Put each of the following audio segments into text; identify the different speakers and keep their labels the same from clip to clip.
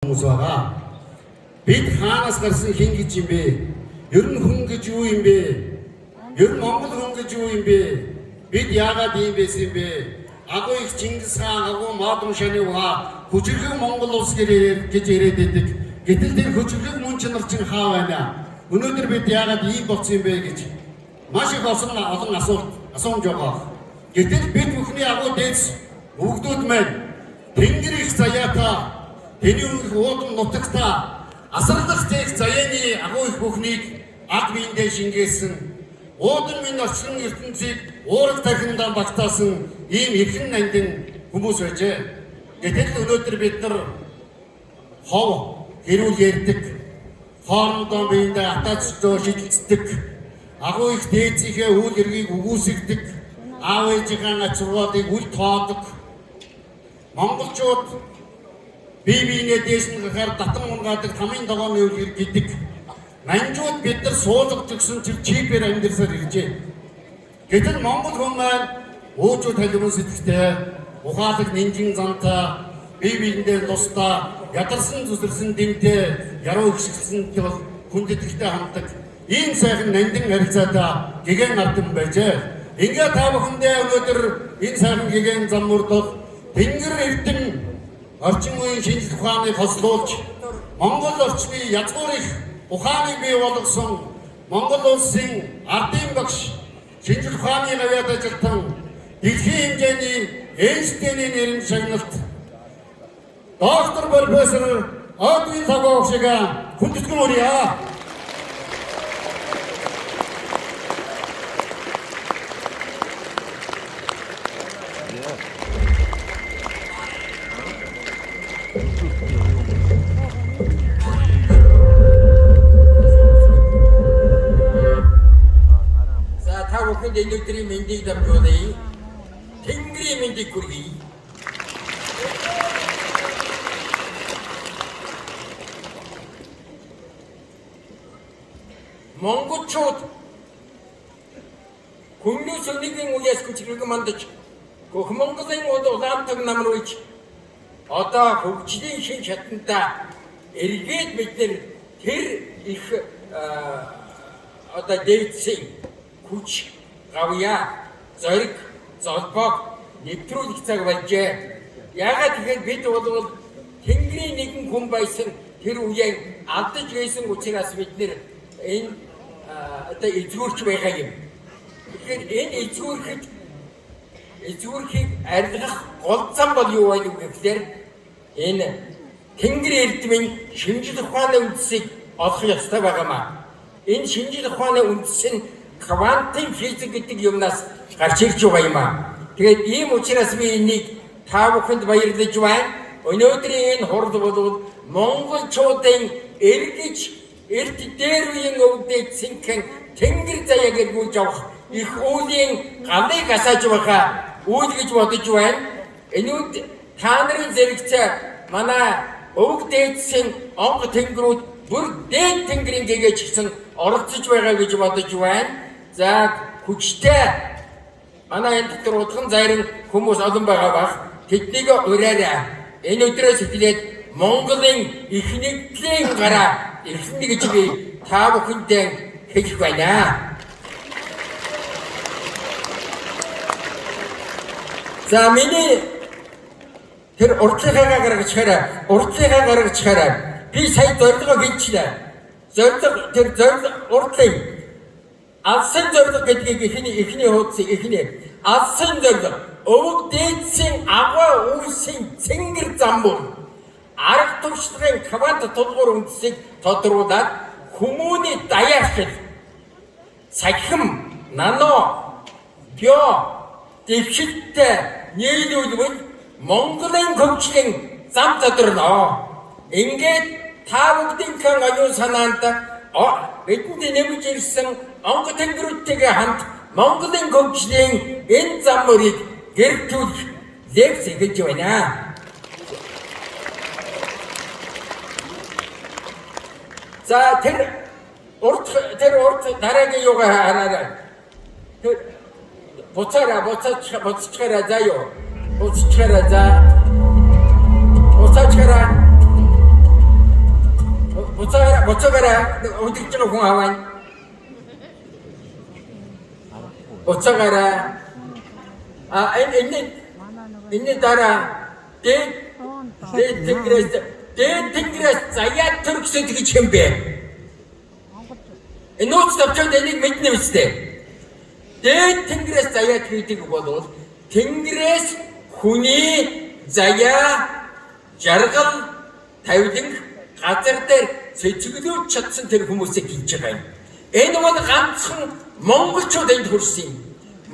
Speaker 1: Хүмүүс байгаа. Бид хаанаас гарсан хэн гэж юм бэ? Ер нь хүн гэж юу юм бэ? Ер нь Монгол хүн гэж юу юм бэ? Бид яагаад ийм байсан юм бэ? Агуу их Чингис хаан, агуу Мадам шаны ухаа хүчирхэг Монгол улс гэж яриад байдаг. Гэтэл тэр хүчирхэг мөн чанар чинь хаа байна? Өнөөдөр бид яагаад ийм болсон юм бэ гэж маш их олон асуулт асуумж байгаа. Гэтэл бид бүхний агуу дээдс өвгдүүд маань Тэнгэр их заяатай, тэний өмнөх уудам нутагта асарлах зээх заяаны агуу их бүхнийг аг биендээ шингээсэн, уудам минь орчлон ертөнцийг уураг тархиндаа багтаасан ийм эрхэн нандин хүмүүс байжээ. Гэтэл өнөөдөр бид нар хов хэрүүл ярьдаг, хоорондоо биендээ атаацтай шидэлцдэг, агуу их дээдсийнхээ үйл хэргийг үгүйсгдэг, аав ээжийнхээ ач сургаалыг үл тоодог. Монголчууд бие биенээ дээш нь гарахаар татан унгаадаг, тамын тогооны үйл хэрэг гэдэг. Манжууд бид нар суулгаж өгсөн тэр чипээр амьдарсаар иржээ. Гэтэл Монгол хүн маань өөжүү талбар сэтгэхтэй, ухаалаг нинжин зантай, бие биендээ тусдаа ядарсан зүсэрсэн дэмтэй, яруу ихшигсэн бол хүндэтгэлтэй ханддаг. Ийм сайхан нандин харилцаатай гэгээн ардсан байжээ. Ингээ та бүхэндээ өнөөдөр энэ сайхан гэгээн зам мөрдөх Тэнгэр эрдэм орчин үеийн шинжлэх ухааныг хослуулж Монгол орчны язгуур их ухааныг бий болгосон Монгол улсын ардын багш, шинжлэх ухааны гавьяат ажилтан, дэлхийн хэмжээний Эйнштейний нэрийн шагналт доктор профессор Одвин Цагааг шиг хүндэтгэн урья.
Speaker 2: За, та бүхэнд энэ өдрийн мэндийг дамжуулъя. Тэнгэрийн мэндийг хүргэе. Монголчууд Хүннүс нэгэн үеэс хүчрэг мандаж Гөх Монголын улаантаг нам руу одоо хөгжлийн шин шатанда эргээд бид нэр тэр их одоо дээдсийн хүч гавьяа зориг золбоог нэвтрүүлэх цаг болжээ. Яагаад тэгэхээр бид бол Тэнгэрийн нэгэн хүн байсан тэр үеэн алдаж байсан учраас бид нэр энэ одоо эзгүүрч байгаа юм. Тэгэхээр энэ эзгүүрхэд эзгүүрхийг арилгах гол зам бол юу вэ гэхээр энэ Тэнгэр эрдмийн шинжлэх ухааны үндсийг олох ёстой байгаамаа. Энэ шинжлэх ухааны үндэс нь квантын физик гэдэг юмнаас гарч ирж байгаа юм аа. Тэгээд ийм учраас би энийг та бүхэнд баярлаж байна. Өнөөдрийн энэ хурал бол монголчуудын эргэж эрт дээр үеийн өвдөд цэнхэн тэнгэр заяаг эргүүлж авах их үүлийн галыг асааж байгаа үйл гэж бодож байна. Энүүд та нарын зэрэгцээ манай өвөг дээдсийн онго тэнгэрүүд бүр дээд тэнгэрийн гэгээч гэсэн оролцож байгаа гэж бодож байна. За, хүчтэй манай энэ дотор удган зайран хүмүүс олон байгаа бах. Тэднийг ураарай. Энэ өдрөөс эхлээд Монголын их нэгдлийн гараа эхлэнэ гэж би та бүхэндээ хэлэх байна. За, миний тэр урдлынхаа гаргаж хараа би сая зорилгоо хэлчихлээ. Зорилго, тэр зорилго урдлын алсын зорилго гэдгийг эхний хуудас эхний алсын зорилго өвөг дээдсийн агуу үйлсийн цэнгэр зам мөр арга туршлагын квант тулгуур үндсийг тодруулаад хүмүүний даяаршил цахим нано био дэвшилттэй нийлүүлбэл Монголын хөгжлийн зам тодорно. Ингээд та бүгдийнхээ оюун санаанд бидэнд нэмж ирсэн онго тэнгэрүүдтэйгээ хамт Монголын хөгжлийн энэ зам мөрийг гэрэлтүүлэх лекц эхэлж байна. За, тэр урт дараагийн юугаа хараарай. Тэр буцаараа буцаач буцчихаарай заа юу. Буцчихаарай за. Буцаачаарай. Буцаагаарай, удирж байгаа хүн аваа. Буцаагаарай. А энэ дараа дээд тэнгэрээс заяа төрсөн гэж юм бэ? Энэ нууц товчоод энийг мэднэ үстэй. Дээд тэнгэрээс заяа гэдэг бол тэнгэрээс хүний заяа, жаргал, тавилан газар дээр цэцгэлүүлж чадсан тэр хүмүүсийг хэлж байгаа юм. Энэ бол ганцхан монголчууд энд хүрсэн юм.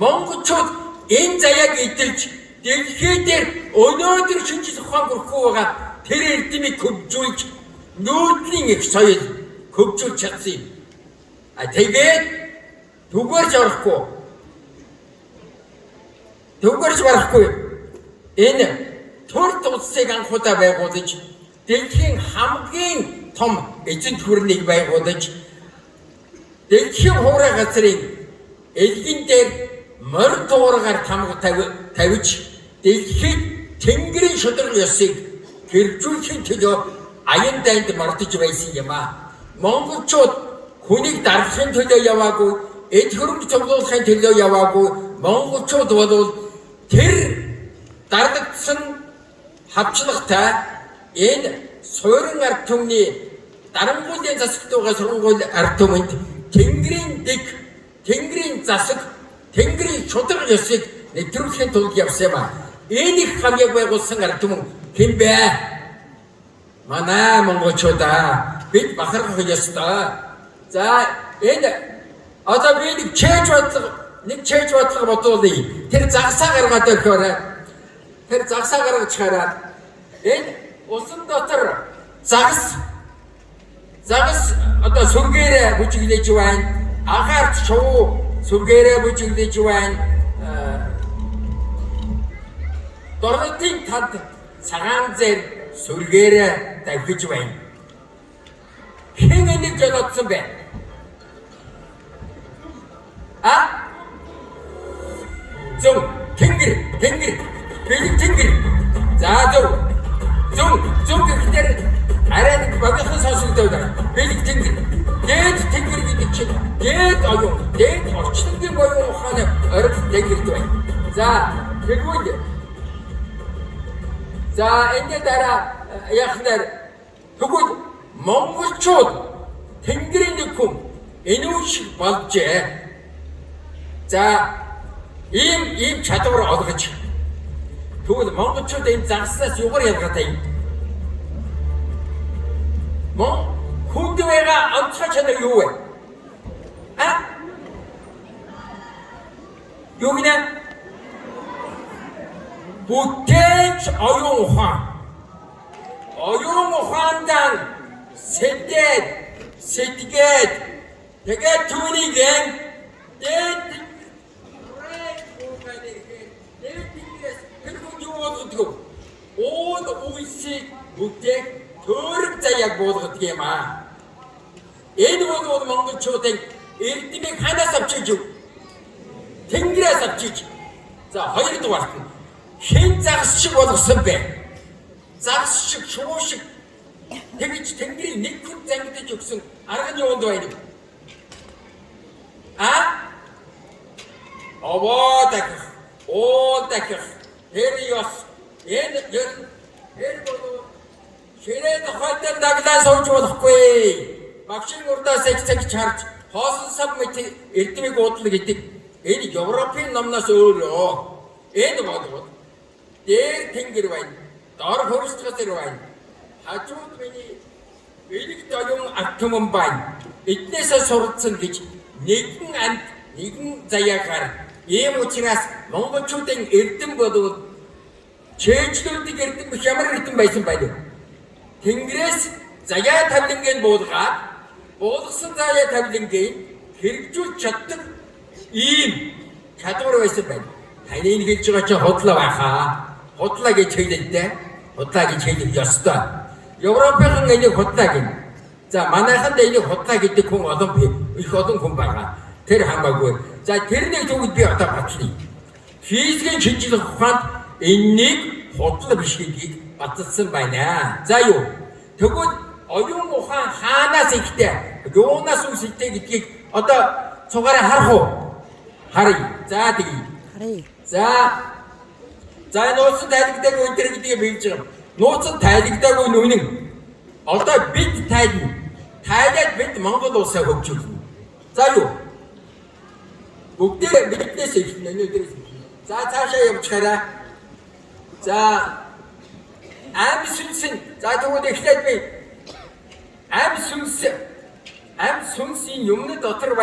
Speaker 2: Монголчууд энэ заяаг эдэлж дэлхий дээр өнөөдөр шинжлэх ухаан хүрэхгүй байгаа тэр эрдэмийг хөгжүүлж, нүүдлийн их соёл хөгжүүлж чадсан юм. А тэгээд түгээрч орохгүй. Түгээрч барахгүй. Энэ Турк улсыг анхудаа байгуулж, дэлхийн хамгийн том эзэнт хүрнийг байгуулж, дэлхийн хуурай газрын элгэн дээр морь туургаар тамга тавьж, дэлхийд тэнгэрийн шударга ёсыг хэрэгжүүлэхийн төлөө аян дайнд мордож байсан юм аа. Монголчууд хүнийг дарлахын төлөө яваагүй, эд хөрөнгө цуглуулахын төлөө яваагүй. Монголчууд бол тэр дарлагдсан хавчлагатай энэ суурин ард түмний дарангуйлын засагт байгаа сурангуйл ард түмэнд тэнгэрийн дэг, тэнгэрийн засаг, тэнгэрийн шударга ёсыг нэвтрүүлэхийн тулд явсан юм аа. Энэ их гавьяаг байгуулсан ард түмэн хэн бэ? Манай монголчуудаа бид бахархах ёстой. За, энэ одоо би нэг чээж бодлого бодуулъя. Тэр загсаа гаргаад өгөхөөрэй. Тэр загсаа гаргаж хараад энэ усан дотор загас одоо сүргээрээ бүжиглэж байна. Агаарт шувуу сүргээрээ бүжиглэж байна. Дорнотын танд цагаан зэр сүргээрээ давхиж байна. Хэн энийг жолоодсон бэ? А? Зөв, тэнгэр, тэнгэр, бэлэг тэнгэр. За, зөв. Зөв, зөв гэхээр арай нэг богинохон сонсогдоод байна. Бэлэг тэнгэр. Дээд тэнгэр гэдэг чинь дээд оюун, дээд орчлонгийн оюун ухааны ориг тэнгэрт байна. За, тэгвэл за энэ дараа яах нэр, тэгвэл монголчууд тэнгэрийн нэг хүн энүүн шиг болжээ. За, ийм чадвар олгож, тэгвэл монголчууд энэ загаснаас юугаар ялгаатай юм? Мон хүнд байгаа онцгой чанар юу вэ? А? Юу гинэ? Бүтээч оюун ухаан. Оюун ухаандаа сэдээд, сэтгээд, тэгээд түүнийг дээд тэр хүн юу болгодог? Уул үйлсийг бүтээх төөрөг заяаг буулгадаг юм аа. Энэ бол монголчуудын эрдэмийг ханаас авчиж юу? Тэнгэрээс авчиж. За, хоёрдугаарт нь хэн загас шиг болгосон бэ? Загас шиг, шувуу шиг тэгж тэнгэрийн нэг хүн зангидаж өгсөн арга нь юунд байна? А? Овоо дахих, уул дахих, тэр ёс, энэ ер тэр бол ширээ тухайд даглаа сууж болохгүй. Багшийн урдаас их цаг чарж хоосон сав мэт эрдэмийг уудлаа гэдэг энэ Европын номноос өөрөө. Энэ бол дээр тэнгэр байна. Дор хөрс газар байна. Хажууд миний элэг доюун ард түмэн байна. Эднээсээ суралцсан гэж нэгэн амьд, нэгэн заяагаар. Ийм учраас монголчуудын эрдэм болов чэйжлүүлдэг эрдэм биш, ямар эрдэм байсан байна вэ? Тэнгэрээс заяа тавилангийг буулгаад, буулгасан заяа тавилангийг хэрэгжүүлж чаддаг ийм чадвар байсан байна. Таны энэ хэлж байгаа чинь худлаа байхаа. Худлаа гэж хэлэлдэ. Худлаа гэж хэлэх ёстой. Европынхан энийг худлаа гэнэ. За, манайханд энийг худлаа гэдэг хүн олон, их олон хүн байгаа. Тэр хамаагүй. За, тэрнийг тэгвэл би одоо батлая. Физикийн шинжлэх ухаанд энэнийг худлаа биш гэдгийг баталсан байна. За, юу? Тэгвэл Оюун ухаан хаанаас ихтэй, юунаас үүсэлтэй гэдгийг одоо цугаараа харах уу? Харъя. За тэгье.
Speaker 3: Харъя.
Speaker 2: За. За нууцсан тайлагдаагүй энэ төр гэдгийг бэлж байгаа юм. Нууцсан тайлагдаагүй нь үнэн. Одоо бид тайлна. Тайлаад бид Монгол улсаа хөгжүүлнэ. За юу? Бүгдээ биднээс эхэлнэ өнөөдрөөс. За цаашаа явчихаарай. За ам сүнс нь за тэгвэл эхлээд би ам сүнс ам сүнсийн юмны дотор